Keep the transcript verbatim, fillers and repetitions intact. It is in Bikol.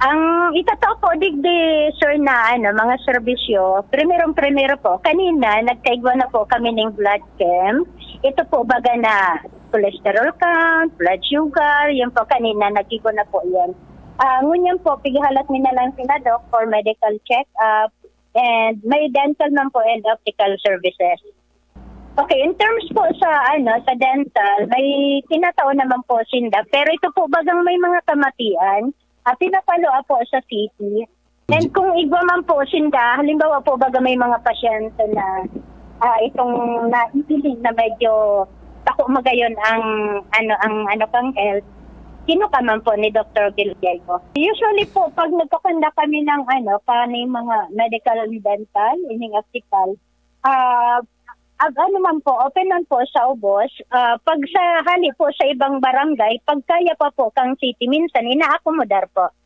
Ang itatao po digdi, sir, na ano, mga serbisyo, primerong-primero po, kanina nagkaigwa na po kami ning blood camp. Ito po baga na cholesterol count, blood sugar, yun po kanina nagigwa na po yan. Ah, ngunyan po, pigihalat mi na lang sila, Doc, for medical check-up. And may dental man po and optical services. Okay, in terms po sa ano, sa dental, may tinatao naman po sinda. Pero ito po bagang may mga kamatian, ah, pinapalo po sa city. And kung igwa man po sinda, halimbawa po baga may mga pasyente na ah, itong naiiling na medyo tako magayon ang ano, ang ano kang health, kinuha man po ni Doctor Gil Diego. Usually po, pag nagkakanda kami ng ano, kaning mga medical and dental, ining optical, ah, ag-, ano man po, open man po sa ubos. Ah, pag sa hali po sa ibang barangay, pag kaya pa po kang city, minsan inaakomodar po.